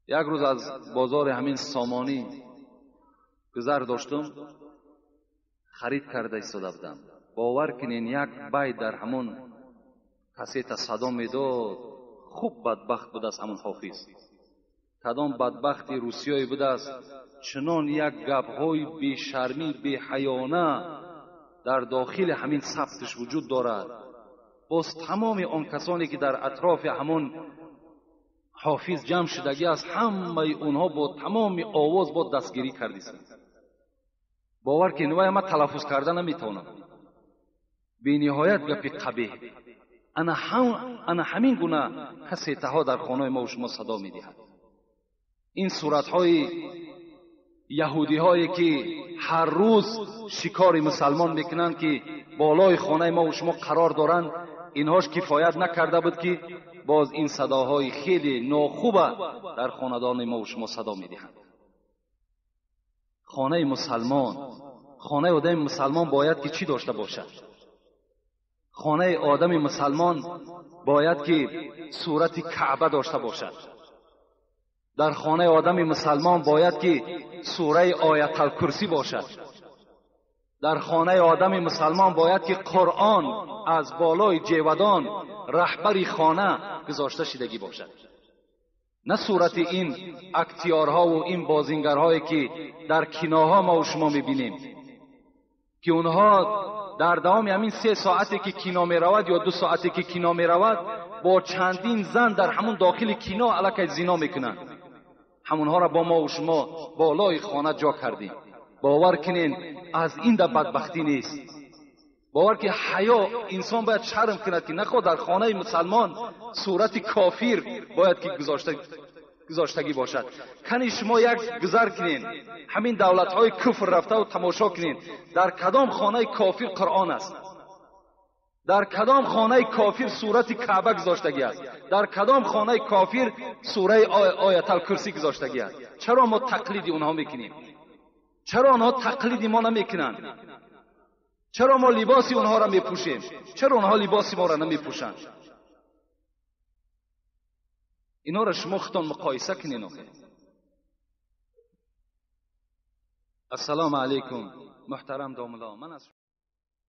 Як рӯз аз бозори ҳамин Сомонӣ гузар доштум, харид карда истода будам. Бовар кунен, як бай дар ҳамон кассета садо медод. Хуб бадбахт будааст ҳамон ҳофиз. Кадом бадбахти русиёе будааст, чунон як гапҳои бешармӣ, беҳаёна дар дохили ҳамин сабтиш вуҷуд дорад. Боз тамоми он касоне ки дар атрофи ҳамон ҳофиз ҷамъ шудагӣ аст, ҳамаи онҳо бо тамоми овоз бо дастгирӣ кардистанд. Бовар кунед, вай ман талаффуз карда наметавонам. Бениҳоят гапи қабеҳ. Ана ҳамин гуна кассетаҳо дар хонаи мо шумо садо медиҳад. Ин суратҳои яҳудиҳое ки ҳар рӯз шикори мусалмон мекунанд, ки болои хонаи мо шумо қарор доранд, инҳош кифоят накарда буд, ки боз ин садоҳои хеле нохуба дар хонадони мо шумо садо медиҳанд. Хонаи мусалмон, хонаи одами мусалмон бояд ки чӣ дошта бошад? Хонаи одами мусалмон бояд ки сурати Каъба дошта бошад. Дар хонаи одами мусалмон бояд ки сураи Ояталкурсӣ бошад. Дар хонаи одами мусалмон бояд ки Қуръон аз болои ҷевадон раҳбари хона гузошта шидагӣ бошад. На сурати ин актиёрҳову ин бозингарҳое ки дар киноҳо мо шумо мебинем, ки онҳо дар давоми ҳамин 3 соате ки кино меравад ё 2 соате ки кино меравад, бо чандин зан дар ҳамун дохили кино аллакай зино мекунанд. Ҳамонҳоро бо мо шумо болои хона ҷо кардем. Бовар кунен, аз ин да бадбахтӣ нест. Бовар ки ҳаё инсон бояд шарм кунад, ки нахоҳ дар хонаи мусалмон сурати кофир бояд ки гузоштагӣ бошад. Кани шумо як гузар кунен, ҳамин давлатҳои куфр рафтаву тамошо кунен, дар кадом хонаи кофир Қуръон аст? Дар кадом хонаи кофир сурати Каъба гузоштагӣ аст? Дар кадом хонаи кофир сураи Ояталкурсӣ гузоштагӣ аст? Чаро мо тақлиди онҳо мекунем? Чаро онҳо тақлиди мо намекунанд? Чаро мо либоси онҳоро мепӯшем? Чаро онҳо либоси моро намепӯшанд? Инҳоро шумо худтон муқоиса кунед. Ассалому алайкум, муҳтарам домулло. Ман аз